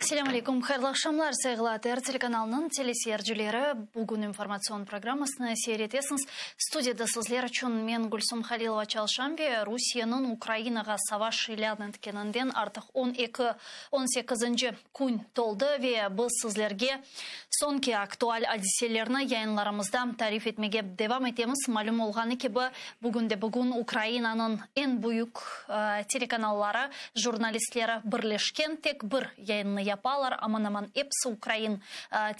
Selâm aleyküm, hayırlı aqşamlar, sayğılı ATR telekanalınıñ teleseyircileri. Bugün informatsion programmasını seyir etesiñiz. Studiyada sizler içün men, Gülsum Halilova, çalışam ve Rusiyeniñ Ukrainağa savaş ilân etkeninden artıq on eki, on sekizinci, kün toldı ve biz sizlerge soñki aktual adiselerni yayınlarımızda tarif etmege devam etemiz. Malüm olğanı kibi, bugünde-bugün Ukrainanıñ eñ büyük telekanalları jurnalistleri birleşken tek bir yayınnı yapalar, aman-aman episi ukrain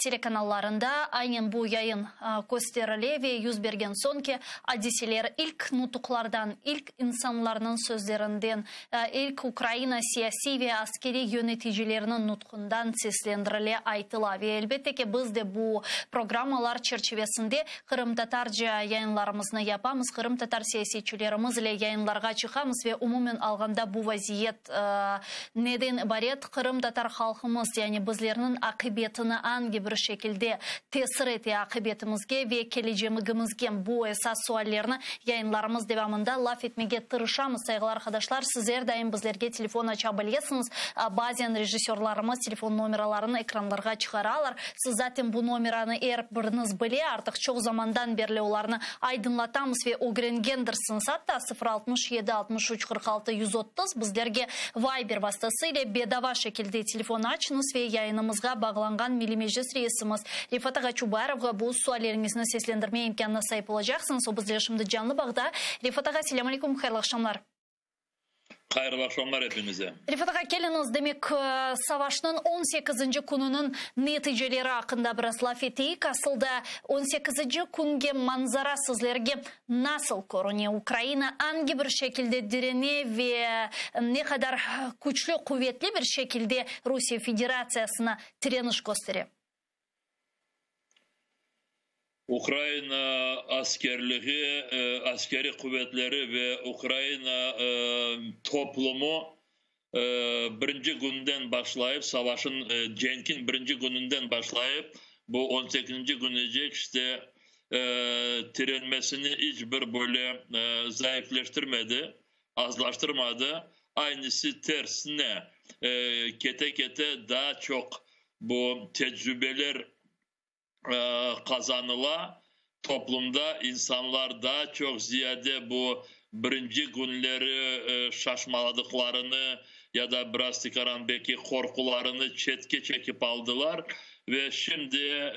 telekanallarında aynen bu yayın kösterile ve yüz bergen soñki adiseler ilk nutuqlardan, ilk insanlarnıñ sözlerinden, İlk Ukraina siyasiy ve askeriy yöneticileriniñ nutqundan seslendirile, aytıla. Ve elbette ki, biz de bu programmalar çerçivesinde qırımtatarca yayınlarımıznı yapamız, qırımtatar siyasetçilerimiz ile yayınlarğa çıqamız ve umumen alğanda bu vaziyet neden ibaret, qırımtatar halqımız, yani bizlerniñ aqibetini angi bir şekilde tesir ete aqibetimizge ve kelecemigimizge, bu esas suallerni Yayınlarımız devamında laf etmege tırışamız, sayğılı arqadaşlar, siz er daim bizlerge telefon aça bilesiñiz. Bazen rejissörlarımız telefon nomeralarını ekranlarğa çıqaralar. Siz zaten bu nomeranı er biriñiz bile, artıq çoq zamandan berli olarnı aydınlatamız ve ögrengendirsiñiz. Atta 0 67 63 46 130 bizlerge Viber vastası ile bedava şekilde telefon açıñız ve yayınımızğa bağlanğan Milliy Meclis reisimiz Refat ağa Çubarovğa bu sualleriñizni seslendirme imkânına saip olacaqsıñız. O bizle şimdi canlı bağda. Refat ağa, selâm aleyküm, hayırlı aqşamlar. Hayırlı aqşamlar epiñize. Refat ağa, keliñiz, demek, savaşnıñ on sekizinci kününiñ neticeleri aqqında biraz laf eteyik. Asıl da on sekizinci künge manzara sizlerge nasıl körüne? Ukraina angi bir şekilde direne ve ne qadar küçlü, quvetli bir şekilde Rusiye Federatsiyasına tireniş köstere? Ukraina askerligi, askeriy quvetleri ve Ukraina toplumu birinci künden başlayıp, savaşın, cenkin birinci kününden başlayıp, bu 18-nci künecek işte tirenmesini iç bir böyle zayıfleştirmedi, azlaştırmadı. Aynısı tersine, kete-kete daa çoq bu tecrübeler qazanıla toplumda, insanlar daa çoq ziyade bu birinci künleri şaşmaladıqlarını ya da biraz tikaran belki qorqularını çetke çekip aldılar ve şimdi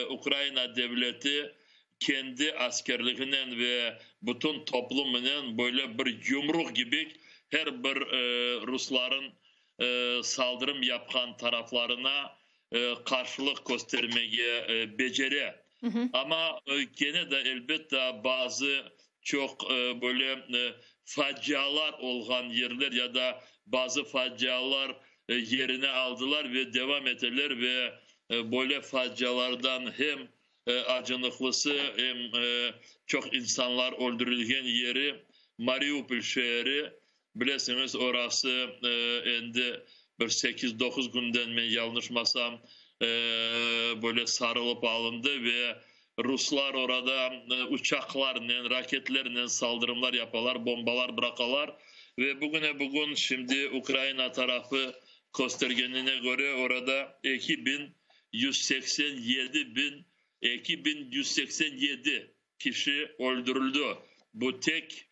Ukraina devleti kendi askerliginen ve bütün toplumınen böyle bir yumruq kibi her bir rusların saldırım yapqan taraflarına qarşılıq köstermege becere. Amma kene de elbette bazı çoq böyle facialar olğan yerler ya da bazı facialar yerine aldılar ve devam eteler ve böyle facialardan hem acınıqlısı, em çoq insanlar öldürilgen yeri Mariupol şeeri, bilesiñiz, orası endi bir 8-9 künden, men yañlışmasam, böyle sarılıp alındı ve ruslar orada uçaqlarnen, raketlernen saldırımlar yapalar, bombalar bıraqalar ve bugüne bugün şimdi Ukraina tarafı köstergenine köre orada 2187 biñ 2187 kişi öldürildi. Bu tek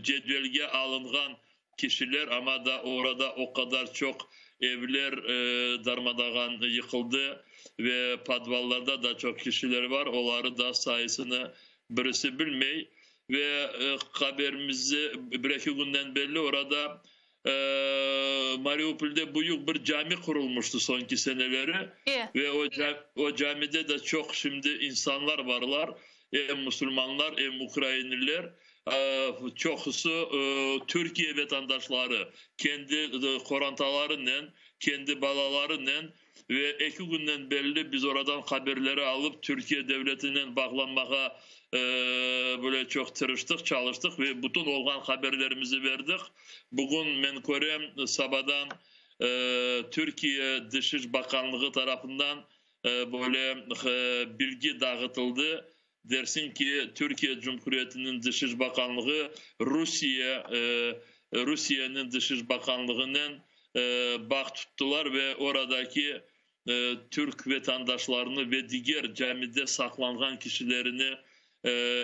cedvelge alınğan kişiler, amma da orada o qadar çoq evler darmadağan yıqıldı ve podvallarda da çoq kişiler bar, oları da sayısını birisi bilmey. Ve haberimizi bir-eki künden berli orada Mariupolde büyük bir cami qurulmıştı soñki seneleri ve o camide de çoq şimdi insanlar barlar, em musulmanlar, em ukrainliler, çoqusı Türkiye vatandaşları, kendi qorantalarınen, kendi balalarınen ve eki künden berli biz oradan haberleri alıp Türkiye devletinen bağlanmağa böyle çoq tırıştıq, çalıştıq ve bütün olğan haberlerimizi berdik. Bugün men körem, sabadan Türkiye Dışış Bakanlığı tarafından böyle bilgi dağıtıldı. Dersin ki, Türkiye Cumhuriyetiniñ Dışış Bakanlığı Rusiye Rusiyeniñ Dışış Bakanlığınen. bağ tuttılar ve oradaki türk vatandaşlarını ve diger camide saqlanğan kişilerini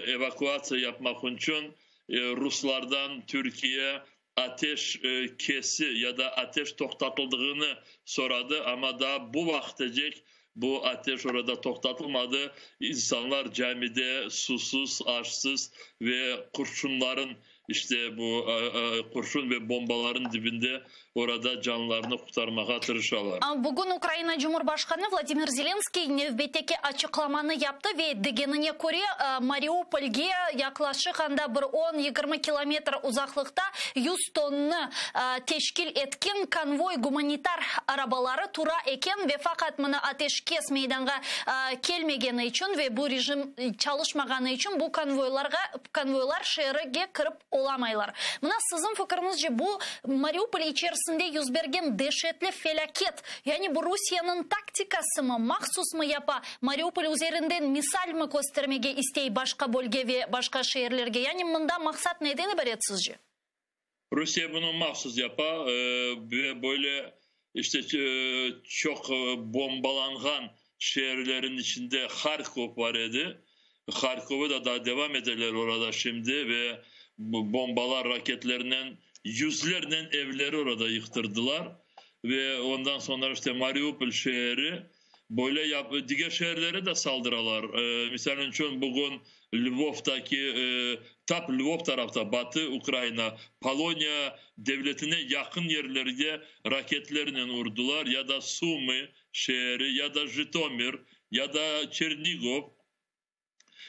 evakuatsiya yapmaq içün ruslardan Türkiye ateş kesi ya da ateş toqtatıldığını soradı, amma daa bu vaqıtacek bu ateş orada toqtatılmadı. İnsanlar camide susuz, aşsız ve qurşunların, işte bu qurşun ve bombaların dibinde orada canlarını qurtarmağa tırışalar. Bugün Ukraina Cumhurbaşqanı Vladimir Zelenskiy nevbetteki açıqlamanı yaptı ve degenine köre, Mariupolge yaqlaşıq anda bir on-yigirmi kilometr uzaqlıqta 100 tonnı teşkil etken konvoy gumanitar arabaları tura eken ve faqat mına ateşkes meydanğa kelmegeni içün ve bu rejim çalışmağanı içün bu konvoylarğa konvoylar şeerge kirip olamaylar. Mına siziñ fikriñizce bu Mariupol içerisinde yüz bergen deşetli felâket, yani bu Rusiyeniñ taktikasımı, mahsusmı yapa, Mariupol üzerinden misal mi köstermege istey başqa bölge ve başqa şeerlerge? Yani mında maqsat neden ibaret sizce? Rusiye bunu mahsus yapa ve böyle işte çok bombalanğan şehirlerin içinde Harkov var edi. Harkov'u da daha devam ederler orada şimdi ve bu bombalar raketlerle yüzlerle evleri orada yıktırdılar. Ve ondan sonra işte Mariupol şehri böyle yap, diger şehirlere de saldıralar. Misal içün bugün Lvov'daki tap Lvov tarafta Batı Ukrayna, Polonya devletine yakın yerlerge raketlerle vurdular ya da Sumı şehri ya da Jitomir ya da Çernigov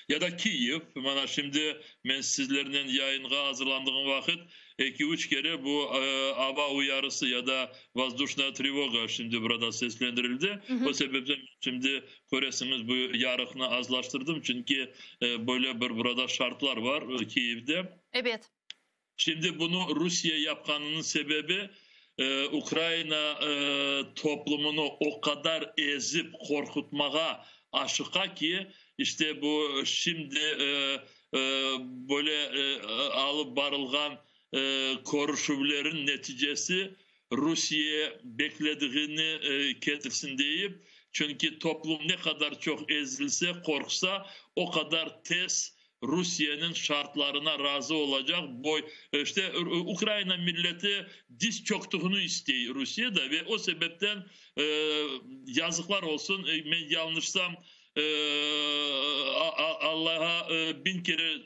ya da Kiyev. Mana şimdi men sizlerle yayınğa hazırlandığım vakit 2-3 kere bu ava uyarısı ya da воздушная тревога şimdi burada seslendirildi. O sebepten şimdi köresiniz bu yarıqnı azlaştırdım. Çünkü böyle bir burada şartlar var Kiev'de. Evet. Şimdi bunu Rusiye yapqanının sebebi Ukrayna toplumunu o kadar ezip korkutmağa aşıqa ki işte bu şimdi böyle alıp barılğan körüşüvlerin neticesi Rusiye beklediğini ketirsin deyip, çünkü toplum ne kadar çok ezilse, korksa o kadar tez Rusiye'nin şartlarına razı olacak. Boy işte Ukrayna milleti diz çöktüğünü istiyor Rusya'da ve o sebepten yazıklar olsun, ben yanlışsam Allah'a bin kere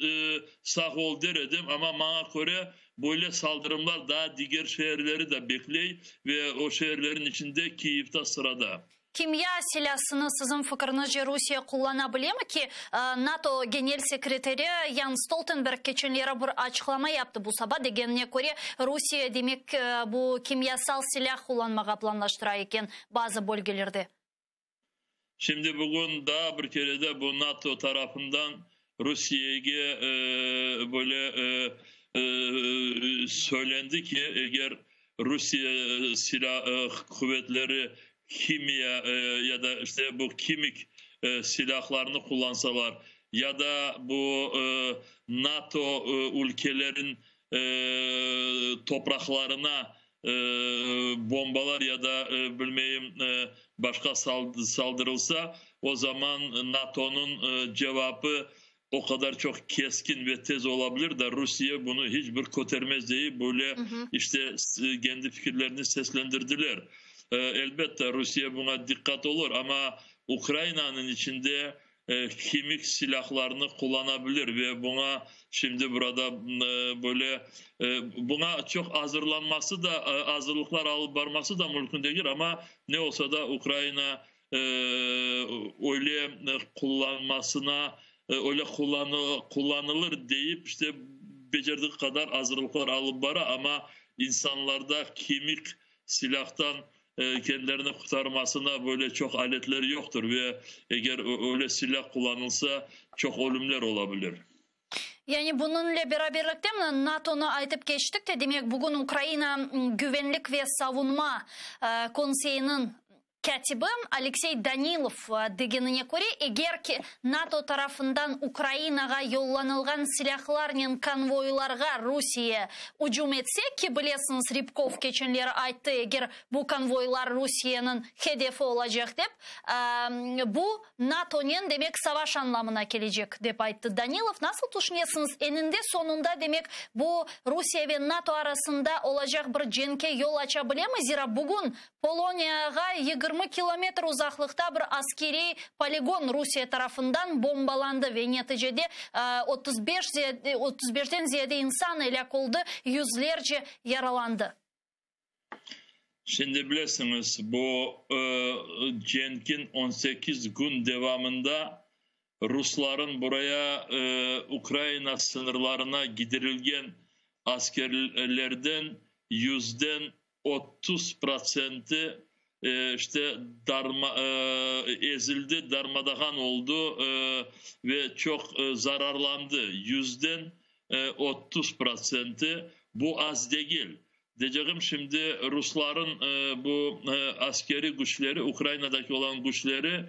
sağ ol der edim ama bana göre böyle saldırımlar daha diğer şehirleri de bekley ve o şehirlerin içinde Kiev'de sırada. Kimya silâsını siziñ fikriñizce Rusiye qullana bilemi ki, NATO genel sekreteri Jens Stoltenberg keçenleri bir açıqlama yaptı bu saba degenine köre Rusiye demek bu kimyasal silâ qullanmağa planlaştıra eken bazı bölgelerde. Şimdi bugün daha bir kere de bu NATO tarafından Rusiye'ye böyle söylendi ki eğer Rusiye silah kuvvetleri kimya ya da işte bu kimik silahlarını kullansalar ya da bu NATO ülkelerin topraklarına bombalar ya da bilmeyim başka saldırılsa o zaman NATO'nun cevabı o kadar çok keskin ve tez olabilir de Rusiye bunu hiçbir kotermez diye böyle işte kendi fikirlerini seslendirdiler. Elbette Rusiye buna dikkat olur ama Ukrayna'nın içinde kimik silahlarını kullanabilir ve buna şimdi burada böyle buna çok hazırlanması da hazırlıklar alıp varması da mümkün değil ama ne olsa da Ukrayna öyle kullanmasına öyle kullanılır deyip işte becerdiği kadar hazırlıklar alıp bara ama insanlarda kimik silahtan kendilerini kurtarmasına böyle çok aletleri yoktur ve eğer öyle silah kullanılsa çok ölümler olabilir. Yani bununla beraberlikte NATO'nu aytıp keçtik de demek bugün Ukrayna Güvenlik ve Savunma Konseyinin. Kâtibi Aleksey Danilov degenine köre, eger ki NATO tarafından Ukrainağa yollanılğan silâhlarnen konvoylarğa Rusiye ücüm etse, ki bilesiñiz, Ribkov keçenleri ayttı, eger bu konvoylar Rusiyeniñ hedefi olacaq dep, bu NATOnen, demek, savaş añlamına kelecek, dep ayttı Danilov. Nasıl tüşünesiñiz, eninde-soñunda, demek, bu Rusiye ve NATO arasında olacaq bir cenkke yol aça bilemi? Zira bugün Poloniyağa 20 kilometr uzaqlıqta bir askeriy poligon Rusiye tarafından bombalandı ve neticede 35 35-den ziyade insan elâk oldı, yüzlerce yaralandı. Şimdi bilesiñiz, bu cenkin 18 kün devamında rusların buraya Ukraina sıñırlarına gidirilgen askerlerden yüzden 30 protsenti işte darma, ezildi, darmadağan oldu ve çoq zararlandı. Yüzden 30 protsenti, bu az degil. Deycegim, şimdi rusların bu askeri güçleri, Ukrainadaki olan güçleri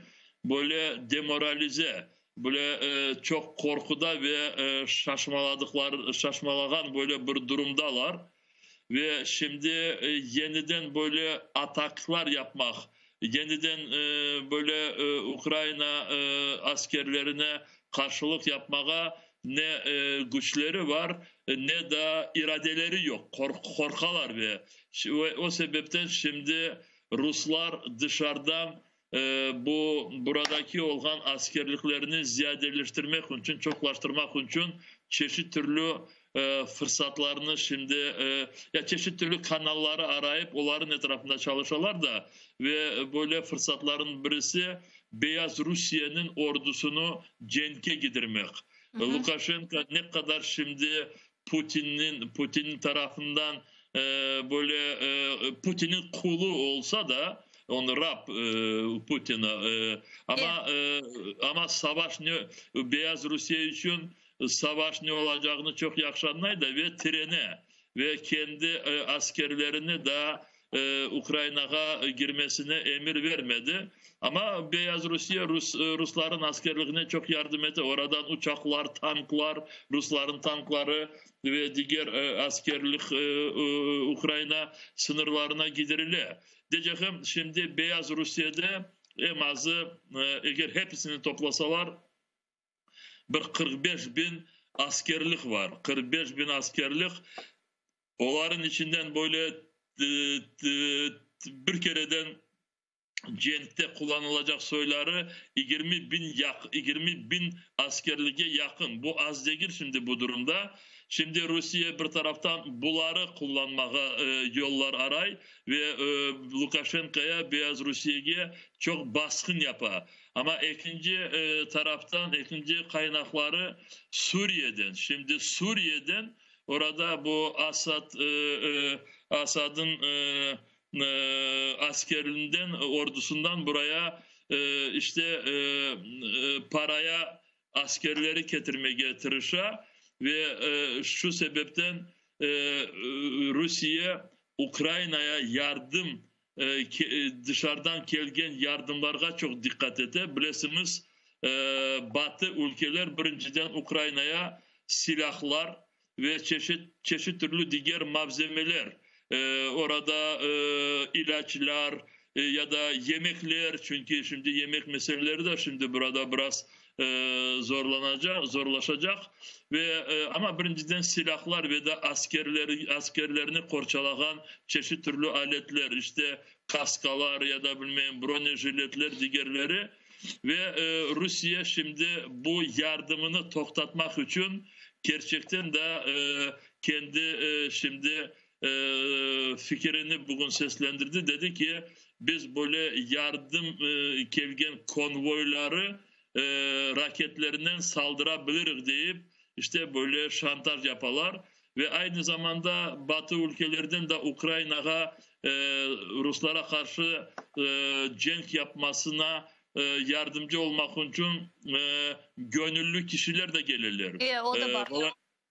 böyle demoralize, böyle çoq qorquda ve şaşmaladıqlar, şaşmalağan böyle bir durumdalar. Ve şimdi yeniden böyle ataklar yapmaq, yeniden böyle Ukraina askerlerine qarşılıq yapmağa ne güçleri var, ne de iradeleri yoq, qorqalar ve o sebepten şimdi ruslar dışarıdan bu buradaki olğan askerliklerini ziyadeleştirmek içün, çoqlaştırmaq içün çeşit türlü fırsatlarnı şimdi ya çeşit türlü kanalları arayıp oların etrafında çalışalar da ve böyle fırsatların birisi Beyaz Rusiyeniñ ordusını cenkke gidirmek. Lukaşenko ne qadar şimdi Putinniñ Putin tarafından böyle Putinniñ qulu olsa da, on rab Putina, amma amma savaş ne Beyaz Rusiye içün savaş ne olacağını çoq yahşı añlay da ve tirene ve kendi askerlerini da Ukrainağa girmesine emir vermedi. Amma Beyaz Rusiye rus, rusların askerligine çoq yardım ete. Oradan uçaqlar, tanklar, rusların tankları ve diger askerlik Ukraina sıñırlarına gidirile. Deycegim, şimdi Beyaz Rusiyede eñ azı, eger hepsini toplasalar, bir 45 biñ askerlik var. 45 biñ askerlik. Oların içinden böyle bir kereden cenkte qullanılacaq soyları 20 biñ yaq 20 biñ askerlige yaqın. Bu az degil şimdi bu durumda. Şimdi Rusiye bir taraftan buları qullanmağa yollar aray ve Lukaşenkoya, Beyaz Rusiyege çoq basqın yapa. Amma ekinci taraftan, ekinci qaynaqları Suriyeden. Şimdi Suriyeden orada bu Asad Asad'ın askerinden, ordusundan buraya işte paraya askerleri ketirmege tırışa ve şu sebepten Rusiye Ukrainaya yardım dışarıdan kelgen yardımlarğa çoq diqqat ete. Bilesiñiz, Batı ülkeler birinciden Ukrainaya silahlar ve çeşit çeşit türlü diger malzemeler, orada ilâclar ya da yemekler, çünki şimdi yemek meseleleri de şimdi burada biraz zorlanacaq, zorlaşacaq ve amma birinciden silahlar ve de askerleri askerlerini qorçalağan çeşit türlü aletler, işte kaskalar ya da bilmeyim bronejiletler, digerleri ve Rusiye şimdi bu yardımını toqtatmaq içün kerçekten de kendi şimdi fikirini bugün seslendirdi, dedi ki, biz böyle yardım kelgen konvoyları raketlerinen saldıra biliriz deyip, işte böyle şantaj yapalar ve aynı zamanda Batı ülkelerden de Ukrainağa ruslara qarşı cenk yapmasına yardımcı olmaq içün göñülli kişiler de keleler. E, o da bar.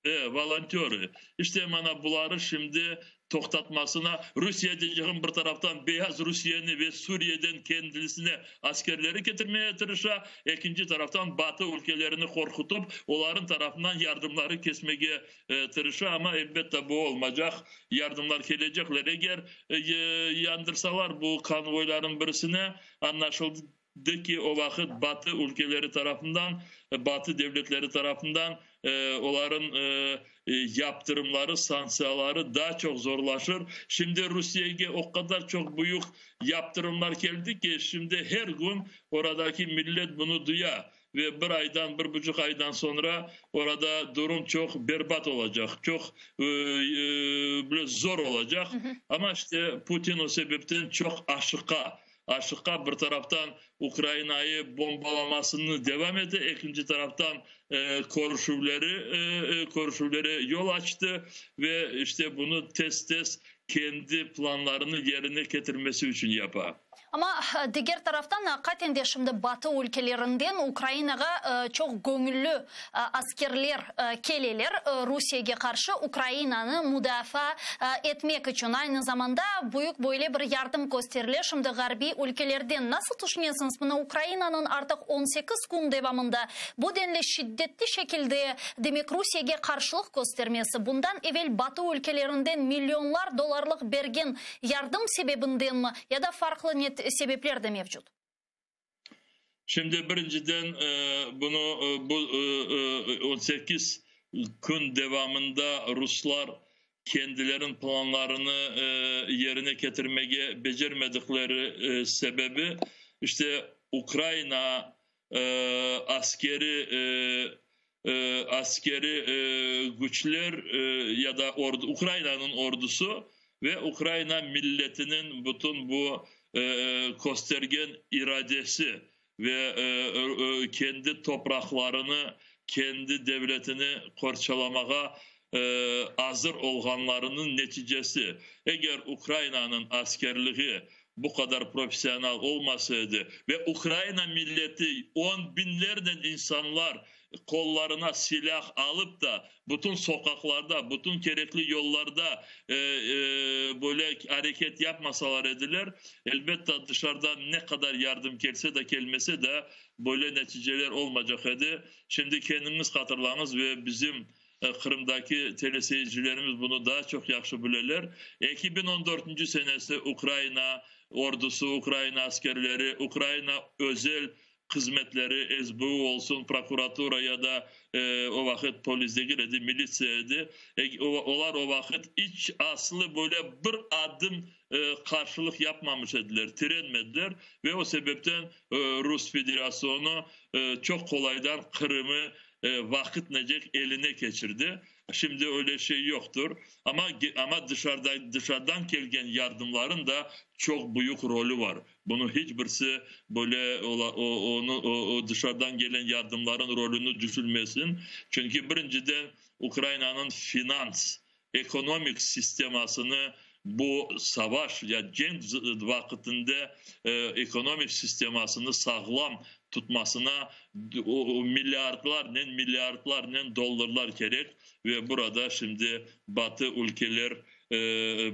E, volontörı. İşte mana buları şimdi. toqtatmasına, Rusiye deycegim bir taraftan Beyaz Rusiyeni ve Suriyeden kendisine askerleri ketirmeye tırışa, ekinci taraftan Batı ülkelerini qorqutıp, oların tarafından yardımları kesmege tırışa, amma elbette bu olmacaq, yardımlar kelecekler. Eger yandırsalar bu konvoyların birisine, añlaşıldı ki, o vaqıt Batı ülkeleri tarafından, Batı devletleri tarafından oların yaptırımları, sanktsiyaları daa çoq zorlaşır. Şimdi Rusiyege o qadar çoq büyük yaptırımlar keldi ki, şimdi her kün oradaki millet bunı duya ve bir aydan, bir buçuq aydan soñra orada durum çoq berbat olacaq, çoq böyle zor olacaq. Amma işte Putin o sebepten çoq aşıqa. Aşıqa, bir taraftan Ukrainayı bombalamasını devam ete, ekinci taraftan körüşüvleri körüşüvlere yol açtı ve işte bunı tez-tez kendi planlarını yerine ketirmesi içün yapa. Amma diger taraftan, aqiqaten de şimdi Batı ülkelerinden Ukrainağa çoq göñülli askerler keleler Rusiyege qarşı Ukrainanı mudafaa etmek içün. Aynı zamanda büyük böyle bir yardım kösterile şimdi ğarbiy ülkelerden. Nasıl tüşünesiñiz, mına Ukrainanıñ artıq 18 kün devamında bu denli şiddetli şekilde, demek, Rusiyege qarşılıq köstermesi, bundan evel Batı ülkelerinden millionlar dollarlıq bergen yardım sebebindenmi ya da farqlı sebepler de mevcut? Şimdi birinciden bunı bu 18 kün devamında ruslar kendileriniñ planlarını yerine ketirmege becermedikleri sebebi işte Ukraina askeri askeri küçler ya da ordu, Ukrainanıñ ordusı ve Ukraina milletiniñ bütün bu köstergen iradesi ve kendi topraqlarını, kendi devletini qorçalamağa azır olğanlarınıñ neticesi. Eger Ukrainanıñ askerligi bu qadar professional olmasa edi ve Ukraina milleti on biñlernen insanlar qollarına silâh alıp da bütün soqaqlarda, bütün kerekli yollarda böyle areket yapmasalar ediler, elbette dışarıdan ne qadar yardım kelse de kelmese de böyle neticeler olmaycaq edi. Şimdi kendiñiz hatırlañız ve bizim Qırımdaki teleseyircilerimiz bunı daa çoq yahşı bileler. 2014 senesi Ukraina ordusı, Ukraina askerleri, Ukraina özel hızmetleri, SBU olsun, prokuratura ya da o vaqıt polis degil edi, militsiya edi. Olar o vaqıt iç aslı böyle bir adım qarşılıq yapmamış ediler, tirenmediler ve o sebepten Rus Federasyonu çoq qolaydan Qırımı vaqıtnacek eline keçirdi. Şimdi öyle şey yoqtur. Amma amma dışarıda dışarıdan kelgen yardımların da çoq büyük rolü var. Bunı hiç birisi böyle onı o dışarıdan gelen yardımların rolüni düşürmesin. Çünki birinciden Ukrainanıñ finans, ekonomik sistemasını bu savaş ya cenk vaqıtında ekonomik sistemasını sağlam tutmasına milliardlarnen milliardlarnen dollarlar kerek ve burada şimdi Batı ülkeler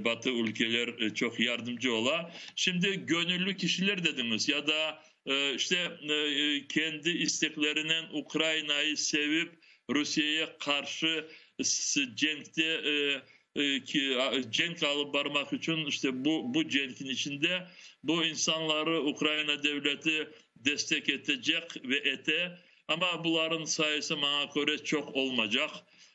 Batı ülkeler çoq yardımcı ola. Şimdi göñülli kişiler dediñiz ya da işte kendi isteklerinen Ukrainayı sevip Rusiyege qarşı cenkte cenk alıp barmaq içün işte bu bu cenkin içinde bu insanları Ukraina devleti destek etecek ve ete, amma buların sayısı maña köre çoq olmaycaq.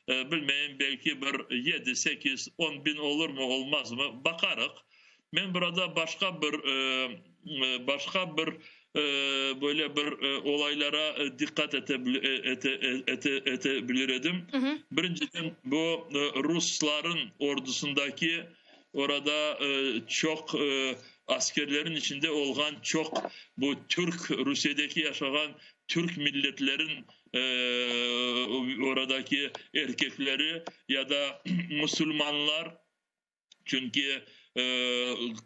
Bilmeyim, belki bir 7, 8, 10 biñ olurmı, olmazmı, baqarıq. Men burada başqa bir başqa bir böyle bir olaylara diqqat ete ete ete ete bilir edim. Birinciden bu rusların ordusundaki orada çoq askerlerin içinde olğan çoq bu türk Rusiyedeki yaşağan türk milletlerin oradaki erkekleri ya da musulmanlar, çünki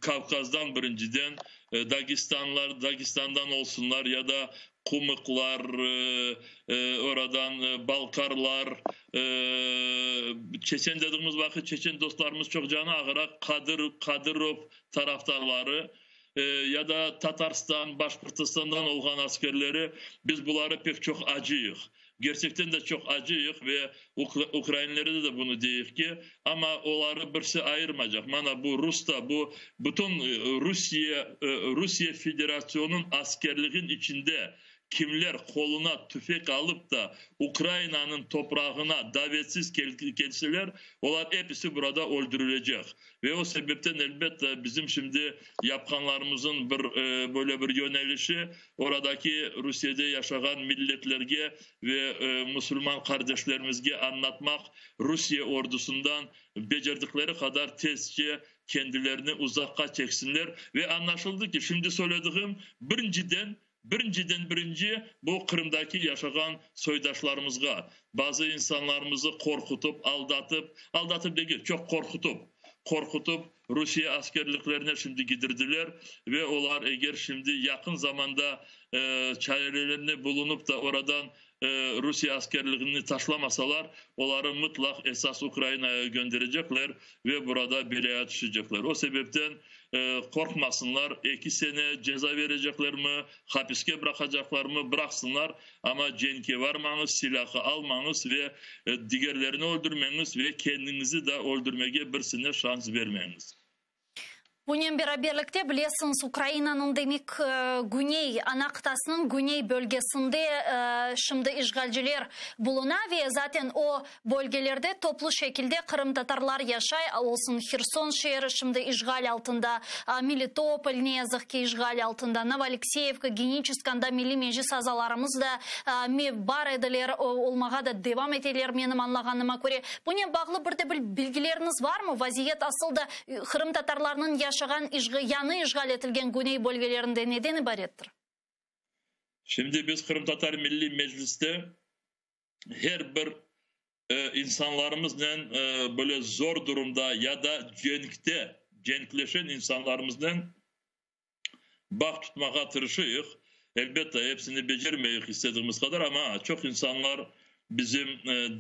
Kavkazdan birinciden Dagestanlar, Dagestandan olsunlar ya da. Kumıklar, oradan Balkarlar, Çeçen dediğimiz vaqıt Çeçen dostlarımız çoq canı ağıra, Kadır, Kadırov tarafdarları ya da Tatarstan, Başqırtıstandan olğan askerleri, biz buları pek çoq acıyıq. Gerçekten de çoq acıyıq ve ukrainlere de bunı deyik ki, amma oları birisi ayırmaycaq. Mana bu rus da, bu bütün Rusiye, Rusiye Federasyonıñ askerligin içinde kimler qoluna tüfek alıp da Ukrainanıñ toprağına davetsiz kelseler, olar episi burada öldürülecek. Ve o sebepten, elbette, bizim şimdi yapqanlarımızın bir böyle bir yönelişi, oradaki Rusiyede yaşağan milletlerge ve musulman qardeşlerimizge añlatmaq, Rusiye ordusından becerdikleri qadar tezce kendilerini uzaqqa çeksinler. Ve añlaşıldı ki, şimdi söylediğim, birinciden, birinciden birinci bu Qırımdaki yaşağan soydaşlarımızğa, bazı insanlarımızı qorqutıp, aldatıp, aldatıp degil, çoq qorqutıp, qorqutıp Rusiye askerliklerine şimdi gidirdiler ve olar eger şimdi yaqın zamanda çarelerine bulunıp da oradan Rusiye askerligini taşlamasalar, oları mıtlaq esas Ukrainaya gönderecekler ve burada belâya tüşecekler. O sebepten qorqmasınlar, 2 sene ceza vereceklermi, hapiske bıraqacaqlarmı, bıraqsınlar, amma cenkke varmañız, silâhı almañız ve digerlerini öldürmeñiz ve kendiñizi de öldürmege birisine şans bermeñiz. Bunen beraberlikte, bilesiñiz, Ukrainanıñ, demek, güney, ana qıtasınıñ güney bölgesinde şimdi işğalciler buluna ve zaten o bölgelerde toplu şekilde qırımtatarlar yaşay, olsun Herson şeeri şimdi işğal altında, Melitopol, ne yazıq ki, işğal altında, Novoalekseyevka, Geniçesk, anda Milliy Meclis azalarımız da bar ediler, olmağa da devam eteler, menim añlağanıma köre. Bunen bağlı bir de bir bilgileriñiz barmı? Vaziyet asıl da qırımtatarlarnıñ yaşağan yañı işğal etilgen güney bölgelerinde neden ibarettir? Şimdi biz Qırımtatar Milliy Mecliste her bir insanlarımıznen böyle zor durumda ya da cenkte, cenkleşen insanlarımıznen bağ tutmağa tırışıyıq. Elbette, hepsini becermeyik istediğimiz qadar, amma çoq insanlar bizim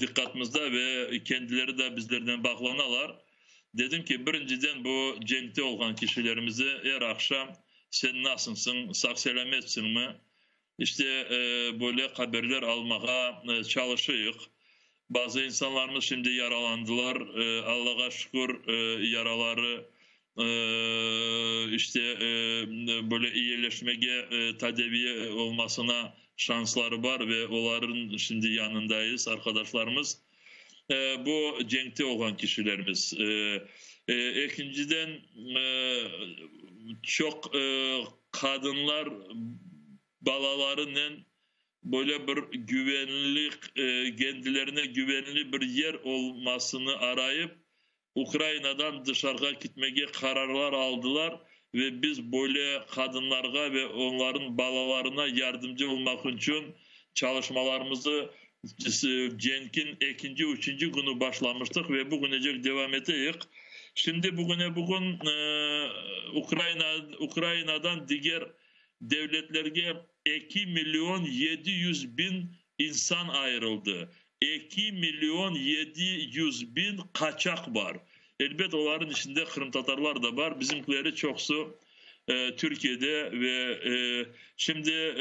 diqqatımızda ve kendileri de bizlerden bağlanalar. Dedim ki, birinciden bu cenkte olğan kişilerimizi er aqşam sen nasılsıñ, sağ-selâmetsiñmi, işte böyle haberler almağa çalışıyıq. Bazı insanlarımız şimdi yaralandılar, Allağa şükür, yaraları işte böyle iyileşmege, tedavi olmasına şansları bar ve oların şimdi yanındayız, arkadaşlarımız. Bu cenkte olğan kişilerimiz. Ekinciden, çoq qadınlar balalarınen böyle bir güvenlik, kendilerine güvenli bir yer olmasını arayıp, Ukrainadan dışarığa gitmege qararlar aldılar ve biz böyle qadınlarğa ve onların balalarına yardımcı olmaq içün çalışmalarımızı cenkin ekinci, üçüncü günü başlamıştıq ve bugünecek devam eteyik. Şimdi bugüne bugün Ukraina, Ukrainadan diger devletlerge 2 milyon 700 bin insan ayrıldı. 2 milyon 700 bin qaçaq bar. Elbet onların içinde qırımtatarlar da bar. Bizimkileri çoqsu Türkiye'de ve şimdi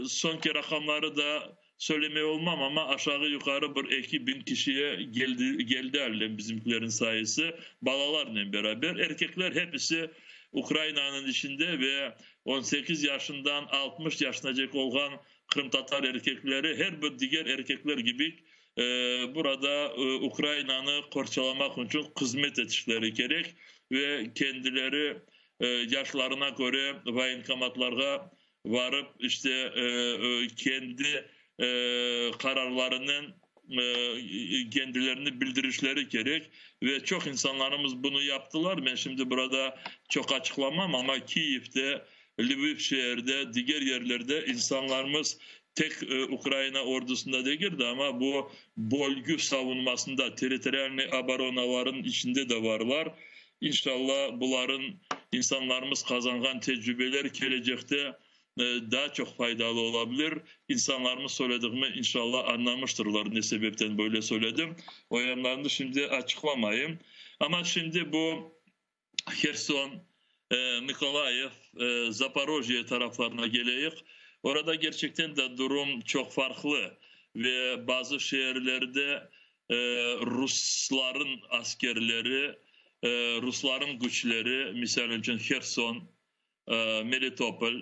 sonki rakamları da söylemeye olmam ama aşağı yukarı bir 2000 kişiye geldi, geldi halen bizimkilerin sayısı balalarla beraber. Erkekler hepsi Ukrayna'nın içinde ve 18 yaşından 60 yaşınacak olğan Qırımtatar erkekleri her bir diger erkekler gibi burada Ukraynanı qorçalamaq içün hızmet etişleri kerek ve kendileri yaşlarına köre voyenkomatlarğa varıp işte kendi qararlarınen kendilerini bildirişleri kerek ve çoq insanlarımız bunu yaptılar. Ben şimdi burada çoq açıqlamam ama Kiyev'de, Lviv şeerde, diger yerlerde insanlarımız tek Ukrayna ordusunda degil ama bu bölgü savunmasında, territorial oboronaların içinde de varlar. İnşallah buların insanlarımız qazanğan tecrübeler gelecekte. Daa çoq faydalı ola bilir. İnsanlarımız söyledigimi inşallah añlamıştırlar, ne sebepten böyle söyledim. O yanlarını şimdi açıqlamayım. Amma şimdi bu Herson, Mıkolayiv, Zaporojye taraflarına keleyik. Orada kerçekten de durum çoq farqlı ve bazı şeerlerde rusların askerleri, rusların küçleri, misal içün Herson, Melitopol,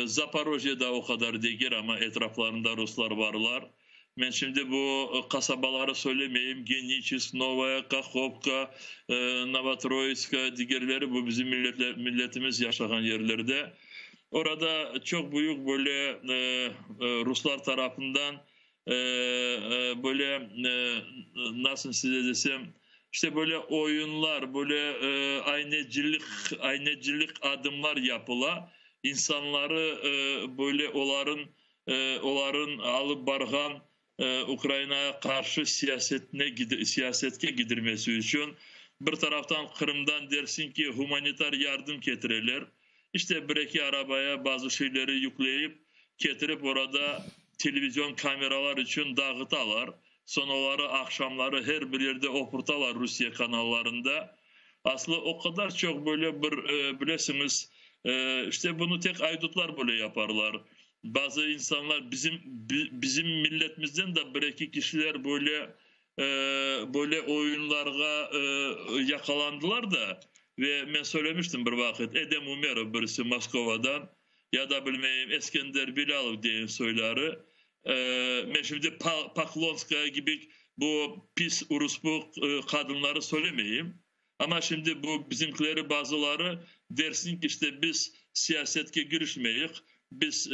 Zaporojyeda o qadar degil, amma etraflarında ruslar barlar. Men şimdi bu qasabaları söylemeyim, Geniçesk, Novaya Kahovka, Novotroitska, digerleri, bu bizim milletimiz yaşağan yerlerde. Orada çoq büyük böyle ruslar tarafından böyle, nasıl size desem, işte böyle oyunlar, böyle aynecilik, aynecilik adımlar yapıla. İnsanları böyle oların alıp barğan Ukrainağa qarşı siyasetine siyasetke gidirmesi içün. Bir taraftan Qırımdan dersiñ ki, gumanitar yardım ketireler. İşte bir-eki arabaya bazı şeyleri yükleyip, ketirip orada televizion kameralar içün dağıtalar. Soñ oları aqşamları her bir yerde oqurtalar Rusiye kanallarında. Aslı o qadar çoq böyle bir, bilesiñiz, işte bunı tek aydutlar böyle yaparlar. Bazı insanlar bizim milletimizden de bir-eki kişiler böyle oyunlarğa yaqalandılar da, ve men söylemiştim bir vaqıt, Edem Umerov birisi Moskovadan, ya da bilmeyim Eskender Bilâlov deyin soyları, men şimdi Poklonskaya kibi bu pis uruspu qadınları söylemeyim, amma şimdi bu bizimkileri bazıları dersiñ ki, işte biz siyasetke girişmeyik, biz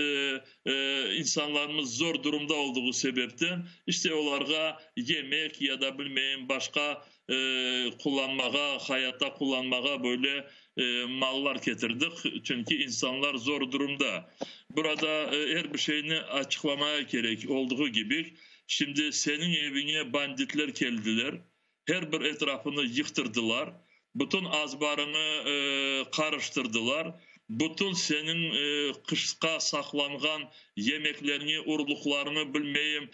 insanlarımız zor durumda olduğu sebepten işte olarğa yemek ya da bilmeyim başqa qullanmağa, hayatta qullanmağa böyle mallar ketirdik, çünki insanlar zor durumda. Burada er bir şeyni açıqlamaya kerek olduğu kibi, şimdi seniñ eviñe banditler keldiler, her bir etrafını yıqtırdılar, bütün azbarıñı qarıştırdılar, bütün seniñ qışqa saqlanğan yemekleriñi, urluqlarıñı, bilmeyim,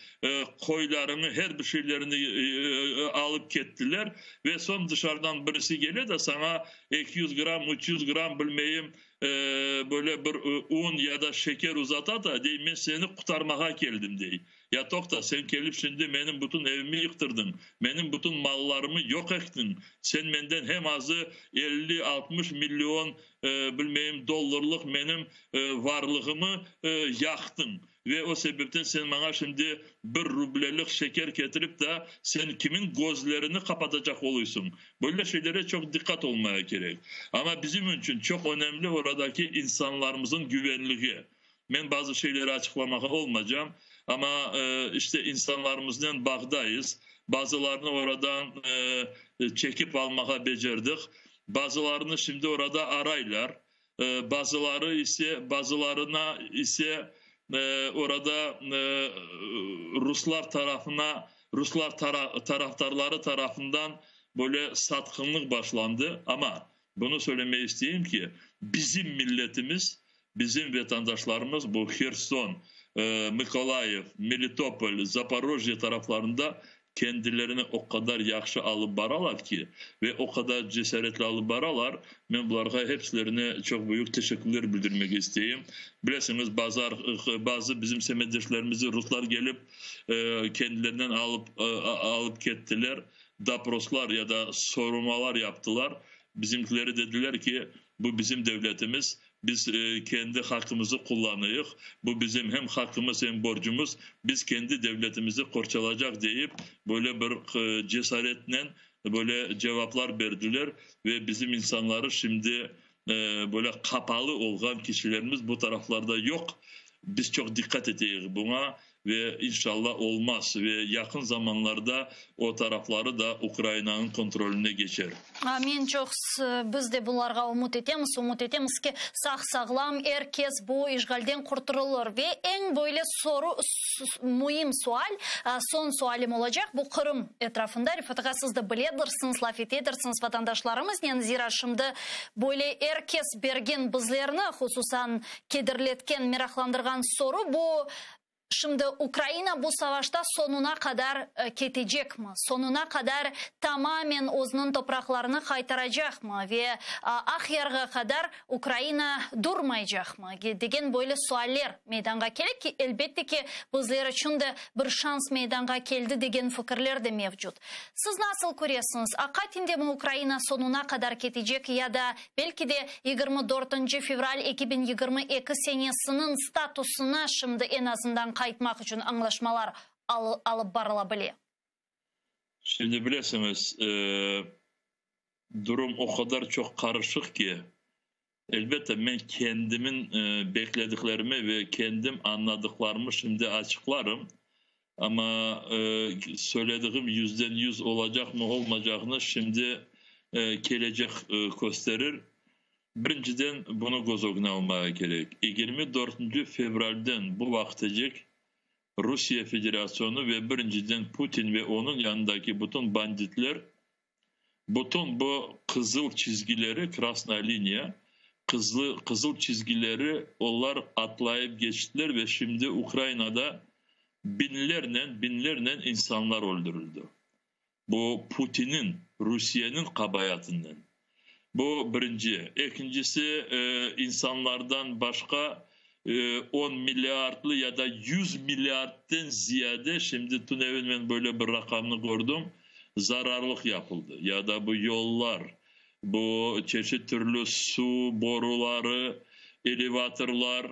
qoylarıñı, her bir şeylerini alıp kettiler ve soñ dışarıdan birisi kele de saña 200 gramm, 300 gramm, bilmeyim, böyle bir un ya da şeker uzata da, dey, men seni qurtarmağa keldim, dey. Ya toqta, sen kelip şimdi menim bütün evimi yıqtırdıñ, menim bütün mallarımı yoq ettiñ, sen menden hem azı 50-60 million, bilmeyim, dollarlıq menim varlığımı yaqtıñ ve o sebepten sen maña şimdi bir rublelik şeker ketirip da sen kimin közlerini qapatacaq oluysıñ? Böyle şeylere çoq diqqat olmaya kerek. Amma bizim içün çoq önemli oradaki insanlarımızın güvenligi. Men bazı şeyleri açıqlamağa olmaycam, amma işte insanlarımıznen bağdayız. Bazılarını oradan çekip almağa becerdik. Bazılarını şimdi orada araylar. Bazıları ise, bazılarına ise orada ruslar tarafına, ruslar tarafdarları tarafından böyle satqınlıq başlandı. Amma bunı söylemege isteyim ki, bizim milletimiz, bizim vatandaşlarımız bu Herson, Mıkolayiv, Melitopol, Zaporojye taraflarında kendilerini o qadar yahşı alıp baralar ki, ve o qadar cesaretli alıp baralar, men bularğa hepsilerine çoq büyük teşekkürler bildirmege isteyim. Bilesiñiz, bazı bizim semetdeşlerimizi ruslar kelip kendilerinden alıp kettiler, doproslar ya da sorumalar yaptılar. Bizimkileri dediler ki, bu bizim devletimiz, biz kendi haqqımızı qullanayıq, bu bizim hem haqqımız hem borcumuz, biz kendi devletimizi qorçalacaq deyip, böyle bir cesaretnen böyle cevaplar berdiler ve bizim insanları şimdi böyle qapalı olğan kişilerimiz bu taraflarda yoq. Biz çoq diqqat eteyik buña. Ve inşallah olmaz ve yaqın zamanlarda o tarafları da Ukrainanıñ kontrolüne geçer. Amin, çoq biz de bularğa ümüt etemiz, ümüt etemiz ki, sağ-sağlam er kes bu işğalden qurturılır. Ve eñ böyle soru, müim sual, soñ sualim olacaq, bu Qırım etrafında. Refat ağa, siz de biledirsiñiz, laf etedirsiñiz vatandaşlarımıznen, zira şimdi böyle er kes bergen bizlerni, hususan, kederletken, meraqlandırğan soru bu, Şimdi Ukraina bu savaşta soñuna qadar ketecekmi? Soñuna qadar tamamen özüniñ topraqlarını qaytaracaqmı ve Aqyarğa qadar Ukraina durmaycaqmı? Degen böyle sualler meydanğa kele ki, elbette ki, bizler içün de bir şans meydanğa keldi degen fikirler de mevcut. Siz nasıl köresiñiz, aqaten de mi Ukraina soñuna qadar ketecek ya da Belki de, 24 fevral 2022 senesiniñ statusına şimdi eñ azından qaytmaq içün añlaşmalar alıp barıla bile. Şimdi bilesiñiz, durum o qadar çoq qarışıq ki, elbette, men kendimin beklediklerimi ve kendim añladıqlarımı şimdi açıqlarım, amma söylediğim 100% olacaqmı, olmaycağını şimdi kelecek kösterir. Birinciden, bunı köz ögüne almağa kerek, 24 fevralden bu vaqıtecek Rusiye Federasyonu ve birinciden Putin ve onıñ yanındaki bütün banditler bütün bu qızıl çizgileri, krasnaya liniya, qızıl çizgileri olar atlayıp geçtiler ve şimdi Ukrainada biñlernen, biñlernen insanlar öldürildi. Bu Putiniñ, Rusiyeniñ qabaatından. Bu birinci. Ekincisi, insanlardan başqa 10 milliardlı ya da 100 milliardten ziyade, şimdi tünevin men böyle bir raqamnı kördim, zararlıq yapıldı. Ya da bu yollar, bu çeşit türlü suv boruları, elevatorlar,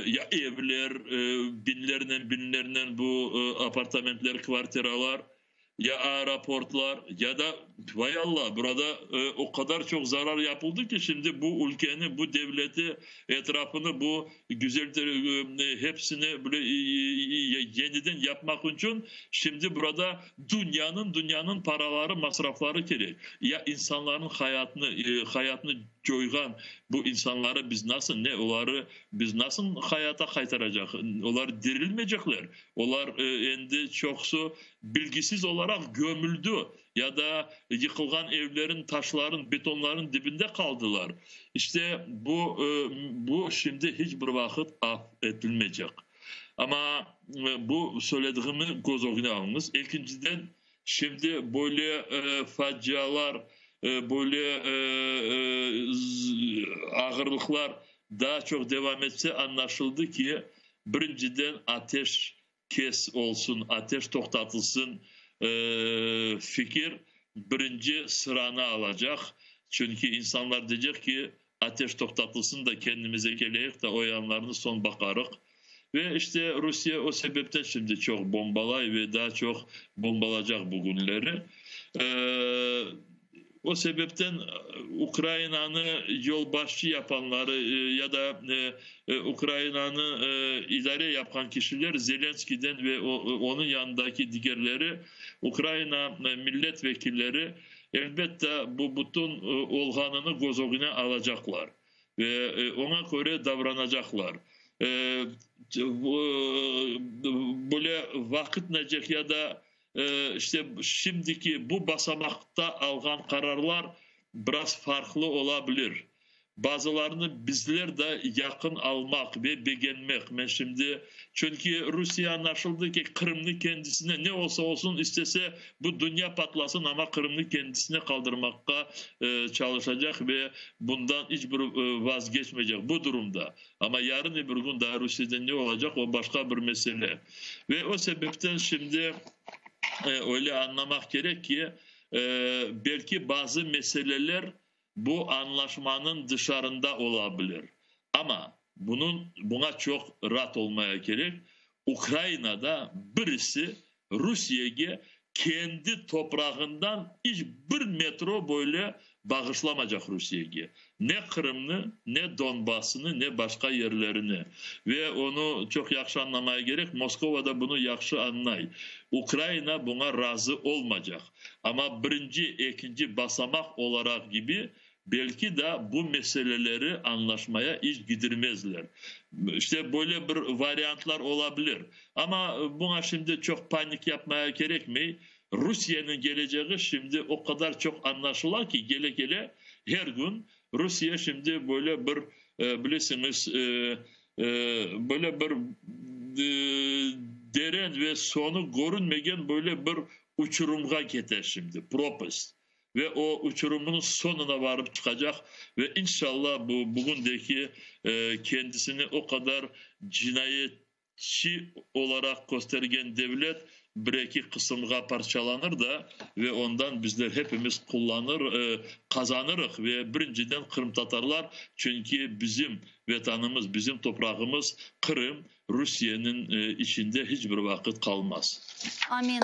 ya evler, biñlernen, biñlernen bu apartamentler, kvartiralar, ya aeroportlar, ya da, vay Alla, burada o qadar çoq zarar yapıldı ki, şimdi bu ülkeni, bu devleti, etrafını, bu güzel hepsini böyle yeniden yapmaq içün şimdi burada dünyanıñ, dünyanıñ paraları, masrafları kerek. Ya insanlarnıñ hayatını, hayatını coyğan bu insanları biz nasıl, ne, oları biz nasıl hayata qaytaracaq? Olar dirilmeycekler. Olar endi çoqusı bilgisiz olaraq gömüldi ya da yıqılğan evlerin, taşların, betonların dibinde qaldılar. İşte bu, bu şimdi hiç bir vaqıt af etilmeycek. Amma bu söylediğimi köz ögüne alıñız. Ekinciden, şimdi böyle facialar, böyle ağırlıqlar daa çoq devam etse, añlaşıldı ki, birinciden ateş kes olsun, ateş toqtatılsın fikir birinci sıranı alacaq. Çünki insanlar deycek ki, ateş toqtatılsın da kendimize keleyik da o yanlarını soñ baqarıq. Ve işte Rusiye o sebepten şimdi çoq bombalay ve daa çoq bombalacaq bu künleri. O sebepten Ukrainanı yolbaşçı yapanları ya da Ukrainanı idare yapqan kişiler Zelenskiyden ve onıñ yanındaki digerleri, Ukraina millet vekilleri, elbette, bu bütün olğanını köz ögüne alacaqlar ve oña köre davranacaqlar. Böyle vaqıt necek ya da işte şimdiki bu basamaqta alğan qararlar biraz farqlı ola bilir. Bazılarını bizler de yaqın almaq ve begenmek. Men şimdi, çünki Rusiye añlaşıldı ki, Qırımnı kendisine ne olsa olsun, istese bu dünya patlasın, amma Qırımnı kendisine qaldırmaqqa çalışacaq ve bundan iç bir vazgeçmeycek bu durumda. Amma yarın öbür kün daa Rusiyede ne olacaq, o başqa bir mesele. Ve o sebepten şimdi öyle añlamaq kerek ki, belki bazı meseleler bu añlaşmanıñ dışarında ola bilir. Amma bunıñ, buña çoq raat olmaya kerek, Ukrainada birisi Rusiyege. kendi toprağından iç bir metro böyle bağışlamacaq Rusiyege. Ne Qırımnı, ne Donbassnı, ne başqa yerlerini. Ve onı çoq yahşı añlamaya kerek, Moskova da bunı yahşı añlay. Ukraina buña razı olmacaq. Amma birinci, ekinci basamaq olaraq kibi, belki da bu meseleleri añlaşmaya iç gidirmezler. İşte, böyle bir variantlar ola bilir. Amma buña şimdi çoq panik yapmaya kerekmey. Rusiyeniñ kelecegi şimdi o qadar çoq añlaşıla ki, kele-kele her kün Rusiye şimdi böyle bir, bilesiñiz, böyle bir deren ve soñu körünmegen böyle bir uçurumğa kete şimdi, propast. Ve o uçurumnıñ soñuna varıp çıqacaq ve inşallah bu bugündeki kendisini o qadar cinayetçi olaraq köstergen devlet bir-eki qısımğa parçalanır da ve ondan bizler hepimiz qullanır, qazanırıq ve birinciden qırımtatarlar, çünki bizim Vetanımız, bizim toprağımız Qırım Rusiyeniñ içinde hiç bir vaqıt qalmaz. Amin.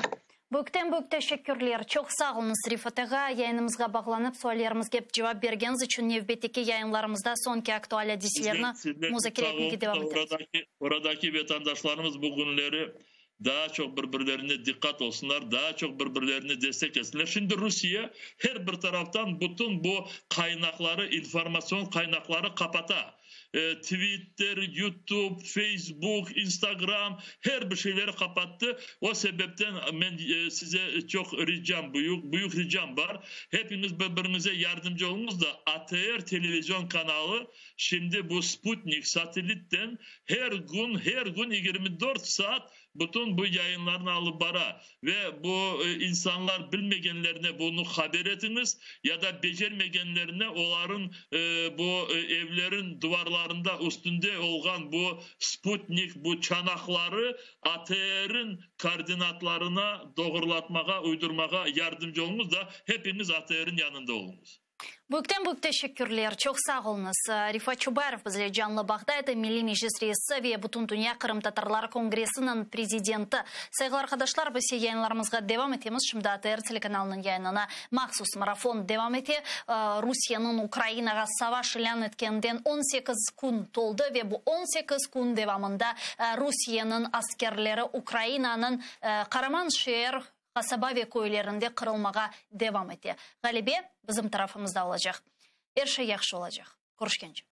Büyükten büyük teşekkürler. Çoq sağ oluñız, Rifat ağa, yayınımızğa bağlanıp, suallerimizge cevap bergeniñiz içün. Nevbetteki yayınlarımızda soñki aktual adiselerni muzakere etmege devam etermiz. Oradaki vatandaşlarımız bu künleri daa çoq bir-birlerine diqqat olsunlar, daa çoq bir-birlerini destek etsinler. Şimdi Rusiye her bir taraftan bütün bu qaynaqları, informatsion qaynaqları qapata. Twitter, YouTube, Facebook, Instagram, her bir şeyleri qapattı. O sebepten men size çoq ricam, büyük, büyük ricam bar, hepiniz bir-biriñize yardımcı oluñız da, ATR televizion kanalı şimdi bu sputnik, satellitten her kün, her kün 24 saat bütün bu yayınlarnı alıp bara ve bu insanlar bilmegenlerine bunı haber etiñiz ya da becermegenlerine olarıñ bu evlerin duvarlarında üstünde olğan bu sputnik, bu çanaqları ATR'in koordinatlarına doğrulatmağa, uydurmağa yardımcı oluñız da, hepiniz ATR'in yanında oluñız. Büyükten büyük teşekkürler, çoq sağ oluñız. Refat Çubarov bizle canlı bağda edi, Milliy Meclis reisi ve Bütündünya qırımtatarları kongressiniñ prezidenti. Sayğılı arqadaşlar, biz yayınlarımızğa devam etemiz. Şimdi ATR telekanalınıñ yayınına mahsus marafon devam ete. Rusiyeniñ Ukrainağa savaş ilân etkeninden 18 kün toldı ve bu 18 kün devamında Rusiyeniñ askerleri Ukrainanıñ qaraman şeer, qasaba ve köylerinde qırılmağa devam ete. Ğalebe bizim tarafımızda olacaq. Er şey yahşı olacaq. Körüşkence.